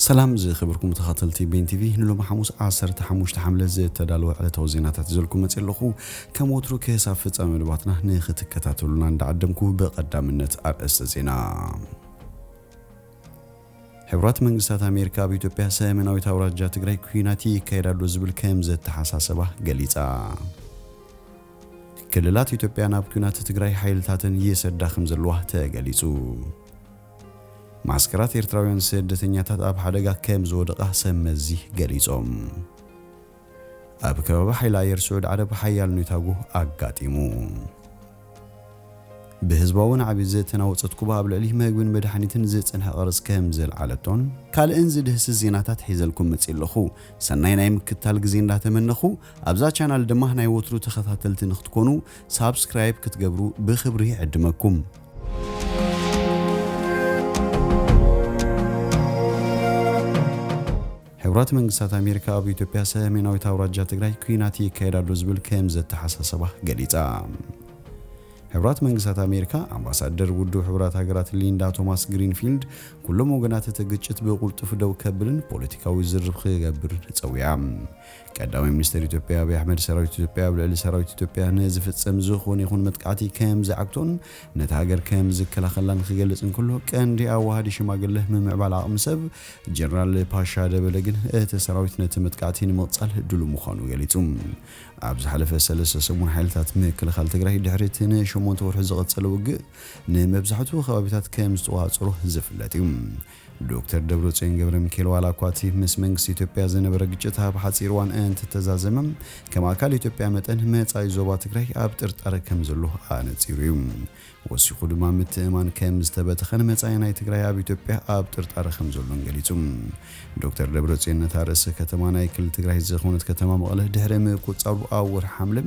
ሰላም ዝኸበርኩም ተኸታተልቲ ቤን ቲቪ፣ ንሎሚ ሓሙስ ዓሰርተ ሓሙሽተ ሓምለ ዝተዳለወ ዕለታዊ ዜናታት ይዘልኩም መፅእ ኣለኹ። ከም ወትሩ ክሳብ ፍጻሜ መደባትና ንኽትከታተሉና እንዳዓደምኩ፣ ብቐዳምነት ኣርእስተ ዜና። ሕቡራት መንግስታት ኣሜሪካ ኣብ ኢትዮጵያ ሰሜናዊት ኣውራጃ ትግራይ ኲናት ይካየድ ኣሎ ዝብል ከም ዘተሓሳሰባ ገሊጻ። ክልላት ኢትዮጵያ ናብ ኲናት ትግራይ ሓይልታተን ይሰዳ ከም ዘለዋ ተገሊጹ። ማስከራት ኤርትራውያን ስደተኛታት ኣብ ሓደጋ ከም ዝወደቓ ሰብ መዚ ገሊጾም። ኣብ ከባቢ ሓይሊ ኣየር ስዑድ ዓረብ ሓያል ኔታጎ ኣጋጢሙ። ብህዝባዊ ናዕቢ ዝተናወጸት ኩባ ኣብ ልዕሊ መግብን መድሓኒትን ዝጸንሐ ቀረጽ ከም ዘልዓለቶን ካልእን ዝድህስስ ዜናታት ሒዘልኩም መጽእ ኣለኹ። ሰናይ ናይ ምክትታል ግዜ እንዳተመነኹ፣ ኣብዛ ቻናል ድማ ናይ ወትሩ ተኸታተልቲ ንክትኮኑ ሳብስክራይብ ክትገብሩ ብኽብሪ ይዕድመኩም። ሕቡራት መንግስታት ኣሜሪካ ኣብ ኢትዮጵያ ሰሜናዊት ኣውራጃ ትግራይ ኲናት ይካየድ ኣሎ ዝብል ከም ዘተሓሳሰባ ገሊጻ። ሕቡራት መንግስታት ኣሜሪካ ኣምባሳደር ውድብ ሕቡራት ሃገራት ሊንዳ ቶማስ ግሪንፊልድ ኩሎም ወገናት እቲ ግጭት ብቁልጡፍ ደው ከብልን ፖለቲካዊ ዝርርብ ክገብርን ጸዊዓ። ቀዳማይ ሚኒስትር ኢትዮጵያ ኣብይ ኣሕመድ ሰራዊት ኢትዮጵያ ኣብ ልዕሊ ሰራዊት ኢትዮጵያ ንዝፍጸም ዝኾነ ይኹን መጥቃዕቲ ከም ዝዓግቶን ነታ ሃገር ከም ዝከላኸላን ክገልጽ እንከሎ፣ ቀንዲ ኣዋሃዲ ሽማግለ ምምዕባል ዓቕሚ ሰብ ጀነራል ፓሻ ደበለ ግን እቲ ሰራዊት ነቲ መጥቃዕቲ ንምቕጻል ድሉው ምዃኑ ገሊጹ። ኣብ ዝሓለፈ ሰለስተ ሰሙን ሓይልታት ምክልኻል ትግራይ ድሕሪ እቲ ንሸሞንተ ወርሒ ዝቐጸለ ውግእ ንመብዛሕትኡ ከባቢታት ከም ዝተዋጽሮ ዝፍለጥ እዩ። ዶክተር ደብረጽዮን ገብረ ሚካኤል ዋላ እኳ እቲ ምስ መንግስቲ ኢትዮጵያ ዝነበረ ግጭት ኣብ ሓጺር እዋን እንትተዛዘመ፣ ከም ኣካል ኢትዮጵያ መጠን መጻኢ ዞባ ትግራይ ኣብ ጥርጣረ ከም ዘሎ ኣነጺሩ እዩ። ወሲኹ ድማ ምትእማን ከም ዝተበተኸን መጻኢ ናይ ትግራይ ኣብ ኢትዮጵያ ኣብ ጥርጣረ ከም ዘሎን ገሊጹ። ዶክተር ደብረጽዮን ነታ ርእሰ ከተማ ናይ ክልል ትግራይ ዝኾነት ከተማ መቐለ ድሕሪ ምቁጽጻሩ ኣብ ወርሒ ሓምለ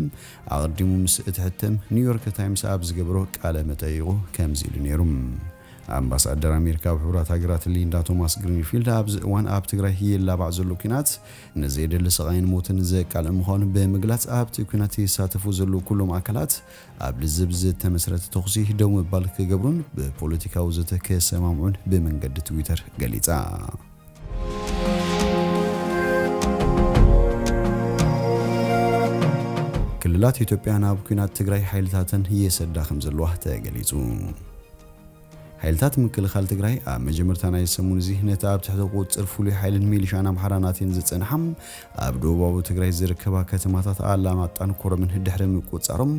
ኣቐዲሙ ምስ እትሕተም ኒውዮርክ ታይምስ ኣብ ዝገበሮ ቃለ መጠይቑ ከምዚ ኢሉ ነይሩ። ኣምባሳደር ኣሜሪካ ኣብ ሕቡራት ሃገራት ሊንዳ ቶማስ ግሪንፊልድ ኣብዚ እዋን ኣብ ትግራይ ይላባዕ ዘሎ ኲናት ንዘየድሊ ስቓይን ሞትን ዘቃልዕ ምዃኑ ብምግላጽ፣ ኣብቲ ኲናት ይሳተፉ ዘለዉ ኩሎም ኣካላት ኣብ ልዝብ ዝተመስረተ ተኹሲ ደው ምባል ክገብሩን ብፖለቲካዊ ዘተ ክሰማምዑን ብመንገዲ ትዊተር ገሊጻ። ክልላት ኢትዮጵያ ናብ ኲናት ትግራይ ሓይልታተን ይሰዳ ከም ዘለዋ ተገሊጹ። ሓይልታት ምክልኻል ትግራይ ኣብ መጀመርታ ናይ ሰሙን እዚ ነቲ ኣብ ትሕቲ ቁጽጽር ፍሉይ ሓይልን ሚሊሻን ኣምሓራ ናቴን ዝጸንሓ ኣብ ደቡባዊ ትግራይ ዝርከባ ከተማታት ኣላማጣን ኮረምን ድሕሪ ምቁጽጻሮም፣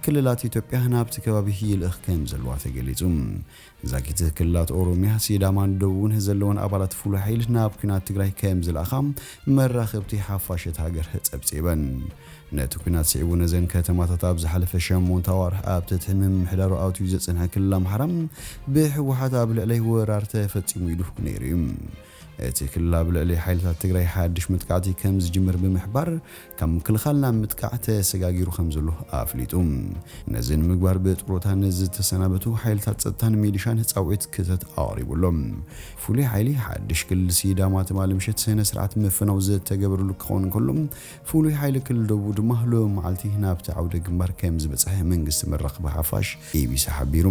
ክልላት ኢትዮጵያ ናብቲ ከባቢ ይልእኽ ከም ዘለዋ ተገሊጹ። ዛጊት ክልላት ኦሮሚያ፣ ሲዳማን ደቡብን ዘለወን ኣባላት ፍሉይ ሓይሊ ናብ ኲናት ትግራይ ከም ዝለኣኻ መራኸብቲ ሓፋሽ እታ ሃገር ጸብጺበን። ነቲ ኲናት ስዒቡ ነዘን ከተማታት ኣብ ዝሓለፈ ሸሞንተ ኣዋርሕ ኣብ ትሕቲ ምምሕዳሩ ኣትዩ ዝጸንሐ ክልል ኣምሓራ ብህወሓት ኣብ ልዕለይ ወራር ተፈጺሙ ኢሉ ነይሩ እዩ። እቲ ክልል ኣብ ልዕሊ ሓይልታት ትግራይ ሓድሽ መጥቃዕቲ ከም ዝጅምር ብምሕባር፣ ካብ ምክልኻል ናብ ምጥቃዕ ተሰጋጊሩ ከም ዘሎ ኣፍሊጡ። ነዚ ንምግባር ብጥሮታ ንዝተሰናበቱ ሓይልታት ጸጥታን ሚሊሻን ጻውዒት ክተት ኣቕሪቡ ኣሎ። ፍሉይ ሓይሊ ሓድሽ ክልል ሲዳማ ትማሊ ምሸት ስነ ስርዓት ምፍናው ዝተገበረሉ ክኸውን እንከሎ፣ ፍሉይ ሓይሊ ክልል ደቡብ ድማ ሎም መዓልቲ ናብቲ ዓውደ ግንባር ከም ዝበጽሐ መንግስቲ መራኸቢ ሓፋሽ ኢቢሲ ሓቢሩ።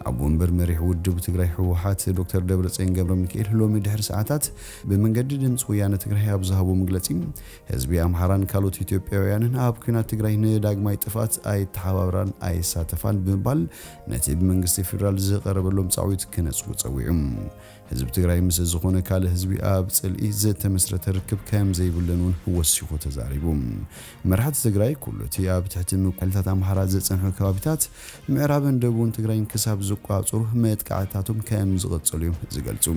ኣቦ ወንበር መሪሕ ውድብ ትግራይ ህወሓት ዶክተር ደብረጽዮን ገብረ ሚካኤል ሎሚ ድሕሪ ሰዓታት ብመንገዲ ድምፂ ወያነ ትግራይ ኣብ ዝሃቦ መግለፂ፣ ህዝቢ ኣምሓራን ካልኦት ኢትዮጵያውያንን ኣብ ኲናት ትግራይ ንዳግማይ ጥፍኣት ኣይተሓባብራን ኣይሳተፋን ብምባል ነቲ ብመንግስቲ ፌዴራል ዝቐረበሎም ጻዊት ክነጽጉ ጸዊዑ። ህዝቢ ትግራይ ምስ ዝኾነ ካልእ ህዝቢ ኣብ ጽልኢ ዝተመስረተ ርክብ ከም ዘይብለን እውን ወሲኹ ተዛሪቡ። መራሕቲ ትግራይ ኩሉ እቲ ኣብ ትሕቲ ምቁልታት ኣምሓራ ዝጸንሑ ከባቢታት ምዕራብን ደቡብን ትግራይን ክሳብ ዝቋጽሩ መጥቃዕትታቶም ከም ዝቕጽሉ እዮም ዝገልጹ።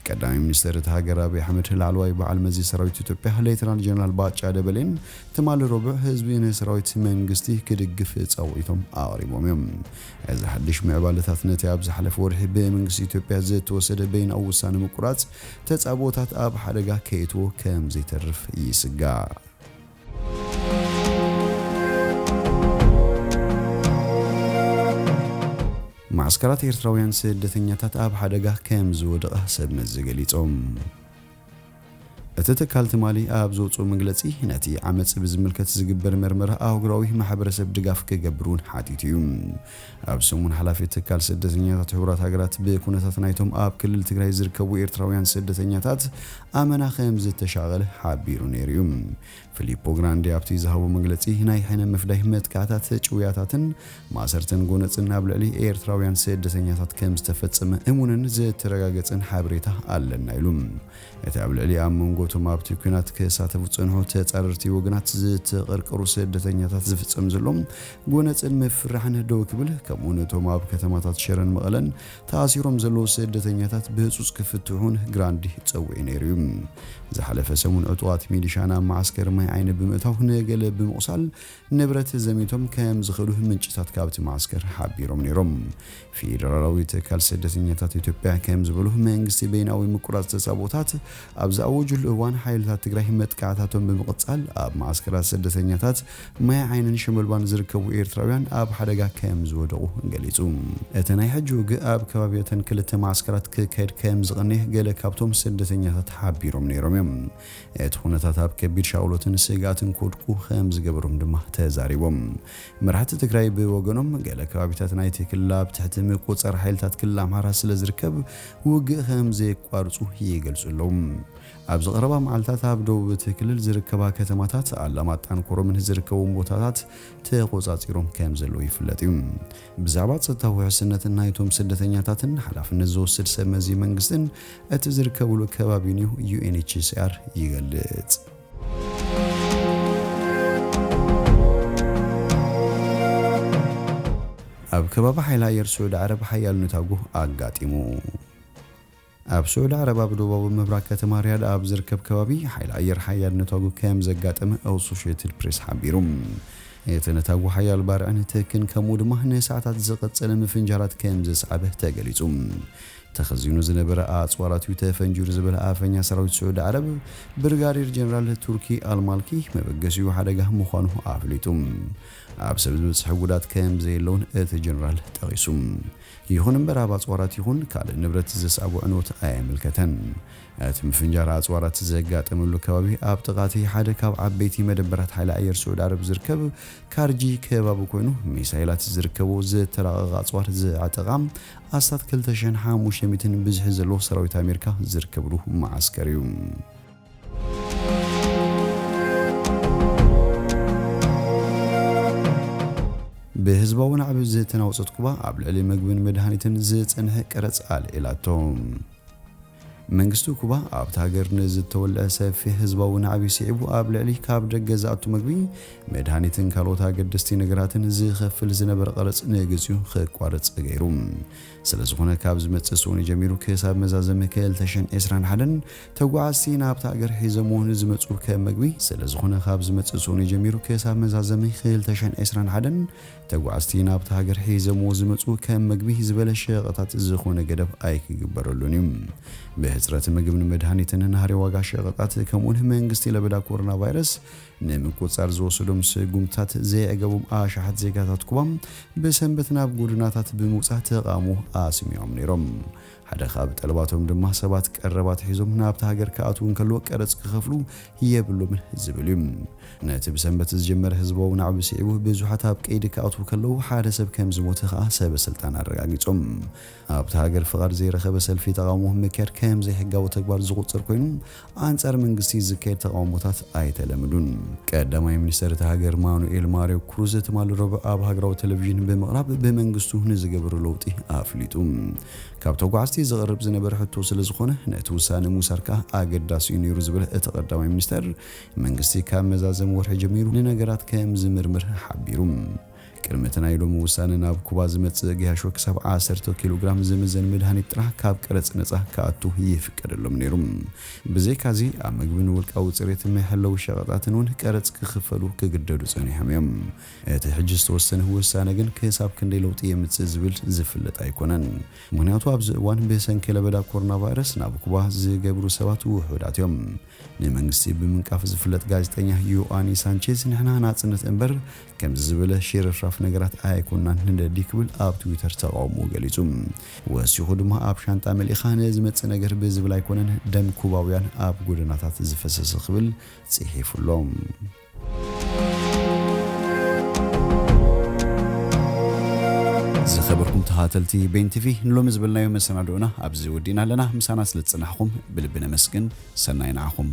ቀዳማይ ሚኒስትር እታ ሃገር ኣብይ ኣሕመድ ላዕለዋይ በዓል መዚ ሰራዊት ኢትዮጵያ ሌተናል ጀነራል ባጫ ደበሌን ትማሊ ረቡዕ ህዝቢ ንሰራዊት መንግስቲ ክድግፍ ጻውዒቶም ኣቕሪቦም እዮም። እዚ ሓድሽ ምዕባለታት ነቲ ኣብ ዝሓለፈ ወርሒ ብመንግስቲ ኢትዮጵያ ዝተወሰደ በይናዊ ውሳነ ምቁራጽ ተጻብኦታት ኣብ ሓደጋ ከየእትዎ ከም ዘይተርፍ ይስጋእ። ማዕስከራት ኤርትራውያን ስደተኛታት ኣብ ሓደጋ ከም ዝወደቐ ሰብ መዚ ገሊጾም። እቲ ትካል ትማሊ ኣብ ዘውፅኦ መግለፂ፣ ነቲ ዓመፅ ብዝምልከት ዝግበር መርመራ ኣህጉራዊ ማሕበረሰብ ድጋፍ ክገብር እውን ሓቲቱ እዩ። ኣብ ሰሙን ሓላፊ ትካል ስደተኛታት ሕቡራት ሃገራት ብኩነታት ናይቶም ኣብ ክልል ትግራይ ዝርከቡ ኤርትራውያን ስደተኛታት ኣመና ከም ዝተሻቐለ ሓቢሩ ነይሩ እዩ። ፊሊፖ ግራንዲ ኣብቲ ዝሃቦ መግለፂ፣ ናይ ሕነ ምፍዳይ መጥቃዕታት፣ ጭውያታትን ማሰርትን ጎነፅን ኣብ ልዕሊ ኤርትራውያን ስደተኛታት ከም ዝተፈጸመ እሙንን ዝተረጋገጸን ሓበሬታ ኣለና ኢሉ። እቲ ኣብ ልዕሊ ኣብ መንጎ እቶም ኣብቲ ኲናት ክሳተፉ ዝጸንሑ ተጻረርቲ ወገናት ዝተቐርቀሩ ስደተኛታት ዝፍጸም ዘሎ ጎነጽን ምፍርራሕን ደው ክብል፣ ከምኡ ነቶም ኣብ ከተማታት ሽረን መቐለን ተኣሲሮም ዘለዉ ስደተኛታት ብህጹጽ ክፍትሑን ግራንዲ ጸዊዑ ነይሩ እዩ። ዝሓለፈ ሰሙን ዕጡቓት ሚሊሻ ናብ መዓስከር ማይ ዓይኒ ብምእታው ንገለ ብምቑሳል ንብረት ዘሚቶም ከም ዝኽእሉ ምንጭታት ካብቲ መዓስከር ሓቢሮም ነይሮም። ፌደራላዊ ትካል ስደተኛታት ኢትዮጵያ ከም ዝበሉ፣ መንግስቲ በይናዊ ምቁራጽ ተጻብኦታት ኣብ ዝኣወጀሉ እዋን፣ ሓይልታት ትግራይ መጥቃዕታቶም ብምቕጻል ኣብ መዓስከራት ስደተኛታት ማይ ዓይንን ሽመልባን ዝርከቡ ኤርትራውያን ኣብ ሓደጋ ከም ዝወደቑ ገሊጹ። እቲ ናይ ሕጂ ውግእ ኣብ ከባቢ እተን ክልተ መዓስከራት ክካየድ ከም ዝቐነየ ገለ ካብቶም ስደተኛታት ሓቢሮም ነይሮም እዮም። እቲ ኩነታት ኣብ ከቢድ ሻቕሎትን ስግኣትን ክወድቁ ከም ዝገበሮም ድማ ተዛሪቦም። መራሕቲ ትግራይ ብወገኖም፣ ገለ ከባቢታት ናይቲ ክልል ኣብ ትሕቲ ምቁጽጻር ሓይልታት ክልል ኣምሓራ ስለ ዝርከብ፣ ውግእ ከም ዘየቋርጹ ይገልጹ ኣለዉ። ኣብዚ ቀረባ መዓልታት ኣብ ደቡብ እቲ ክልል ዝርከባ ከተማታት ኣላማጣን ኮረምን ዝርከቦም ቦታታት ተቖጻጺሮም ከም ዘለዉ ይፍለጥ እዩ። ብዛዕባ ጸጥታዊ ውሕስነትን ናይቶም ስደተኛታትን ሓላፍነት ዝወስድ ሰብ መዚ መንግስትን እቲ ዝርከብሉ ከባቢን እዩ ዩ ኤን ኤች ሲ ኣር ይገልጽ። ኣብ ከባቢ ሓይሊ ኣየር ስዑዲ ዓረብ ሓያል ነታጉ ኣጋጢሙ። ኣብ ስዑዲ ዓረብ ኣብ ደቡባዊ ምብራቕ ከተማ ሪያድ ኣብ ዝርከብ ከባቢ ሓይሊ ኣየር ሓያል ነታጉ ከም ዘጋጠመ ኣሶሽየትድ ፕሬስ ሓቢሩ። እቲ ነታጉ ሓያል ባርዕን ትክን ከምኡ ድማ ንሰዓታት ዝቐጸለ ምፍንጃራት ከም ዘስዓበ ተገሊጹ። ተኸዚኑ ዝነበረ ኣጽዋራት እዩ ተፈንጂሩ ዝበለ ኣፈኛ ሰራዊት ስዑዲ ዓረብ ብርጋዴር ጀነራል ቱርኪ ኣልማልኪ፣ መበገሲኡ ሓደጋ ምዃኑ ኣፍሊጡ። ኣብ ሰብ ዝበጽሐ ጉዳት ከም ዘየለውን እቲ ጀነራል ጠቒሱ። ይኹን እምበር ኣብ ኣጽዋራት ይኹን ካልእ ንብረት ዘስዓቦ ዕንወት ኣየመልከተን። እቲ ምፍንጃር ኣጽዋራት ዘጋጠመሉ ከባቢ ኣብ ጥቓ እቲ ሓደ ካብ ዓበይቲ መደበራት ሓይሊ ኣየር ስዑዲ ዓረብ ዝርከብ ካርጂ ከባቢ ኮይኑ፣ ሚሳይላት ዝርከቦ ዝተራቐቐ ኣጽዋር ዝዓጠቓ ኣስታት ክልተ ሽሕን ሓሙሽተ ሚእትን ብዝሒ ዘለዎ ሰራዊት ኣሜሪካ ዝርከብሉ መዓስከር እዩ። ብህዝባዊ ናዕቢ ዝተናወጸት ኩባ ኣብ ልዕሊ ምግብን መድሃኒትን ዝጸንሐ ቀረጽ ኣልዒላቶ። መንግስቲ ኩባ ኣብታ ሃገር ንዝተወልዐ ሰፊሕ ህዝባዊ ናዕቢ ስዒቡ፣ ኣብ ልዕሊ ካብ ደገ ዝኣቱ ምግቢ፣ መድሃኒትን ካልኦት ኣገደስቲ ነገራትን ዝኸፍል ዝነበረ ቀረጽ ንግዚኡ ክቋረጽ ገይሩ። ስለ ዝኾነ፣ ካብ ዝመጽእ ሰኑይ ጀሚሩ ክሳብ መዛዘሚ ክልተ ሽሕን ዕስራን ሓደን ተጓዓዝቲ ናብታ ሃገር ሒዞምዎ ንዝመጹ ከም መግቢ፣ ስለ ዝኾነ፣ ካብ ዝመጽእ ሰኑይ ጀሚሩ ክሳብ መዛዘሚ ክልተ ሽሕን ዕስራን ሓደን ተጓዓዝቲ ናብታ ሃገር ሒዞምዎ ዝመጹ ከም መግቢ ዝበለ ሸቐጣት ዝኾነ ገደብ ኣይክግበረሉን እዩ። ብሕጽረት ምግብን መድሃኒትን ናህሪ ዋጋ ሸቐጣት ከምኡውን መንግስቲ ለበዳ ኮሮና ቫይረስ ንምቁጽጻር ዝወሰዶም ስጉምትታት ዘየዕገቦም ኣሽሓት ዜጋታት ኩባ ብሰንበት ናብ ጎደናታት ብምውጻእ ተቓውሞ ኣስሚዖም ነይሮም። ሓደ ካብ ጠለባቶም ድማ ሰባት ቀረባት ሒዞም ናብታ ሃገር ክኣትዉ እንከለዉ ቀረጽ ክኸፍሉ የብሎምን ዝብል እዩ። ነቲ ብሰንበት ዝጀመረ ህዝባዊ ናዕቢ ስዒቡ ብዙሓት ኣብ ቀይዲ ክኣትዉ ከለዉ ሓደ ሰብ ከም ዝሞተ ከኣ ሰበ ስልጣን ኣረጋጊጾም። ኣብታ ሃገር ፍቓድ ዘይረኸበ ሰልፊ ተቓውሞ ምክያድ ከም ዘይሕጋዊ ተግባር ዝቑጸር ኮይኑ ኣንጻር መንግስቲ ዝካየድ ተቓውሞታት ኣይተለምዱን። ቀዳማይ ሚኒስተር እታ ሃገር ማኑኤል ማሪዮ ክሩዝ ትማሊ ረቡዕ ኣብ ሃገራዊ ቴሌቪዥን ብምቕራብ ብመንግስቱ ንዝገበሮ ለውጢ ኣፍሊጡ። ካብ ተጓዓዝቲ ዝቐርብ ዝነበረ ሕቶ ስለ ዝኾነ ነቲ ውሳነ ምውሳድ ከኣ ኣገዳሲ እዩ ነይሩ ዝበለ እቲ ቀዳማይ ሚኒስተር መንግስቲ ካብ መዛዘም ወርሒ ጀሚሩ ንነገራት ከም ዝምርምር ሓቢሩ። ቅድሚ እቲ ናይ ሎሚ ውሳነ ናብ ኩባ ዝመጽእ ገያሾ ክሳብ ዓሰርተ ኪሎ ግራም ዝምዘን መድሃኒት ጥራሕ ካብ ቀረጽ ነጻ ክኣቱ ይፍቀደሎም ነይሩ። ብዘይካዚ ኣብ ምግብን ውልቃዊ ጽሬት መሐለዊ ሸቐጣትን እውን ቀረጽ ክኽፈሉ ክግደዱ ጸኒሖም እዮም። እቲ ሕጂ ዝተወሰነ ውሳነ ግን ክሳብ ክንደይ ለውጢ የምጽእ ዝብል ዝፍለጥ ኣይኮነን። ምኽንያቱ ኣብዚ እዋን ብሰንኪ ለበዳ ኮሮና ቫይረስ ናብ ኩባ ዝገብሩ ሰባት ውሑዳት እዮም። ንመንግስቲ ብምንቃፍ ዝፍለጥ ጋዜጠኛ ዮኣኒ ሳንቼዝ ንሕና ናጽነት እምበር ከምዚ ዝበለ ሽርፍራፍ ነገራት ኣይኮናን ንደሊ ክብል ኣብ ትዊተር ተቃውሞ ገሊጹ። ወሲኹ ድማ ኣብ ሻንጣ መሊእኻ ንዝመጽእ ነገር ብዝብል ኣይኮነን ደም ኩባውያን ኣብ ጎደናታት ዝፈሰሰ ክብል ጽሒፉ ኣሎ። ዝኸበርኩም ተኸታተልቲ ቤን ቲቪ፣ ንሎሚ ዝበልናዮ መሰናድኦና ኣብዚ ወዲእና ኣለና። ምሳና ስለ ዝጸናሕኩም ብልቢ ነመስግን። ሰናይ ንዓኹም።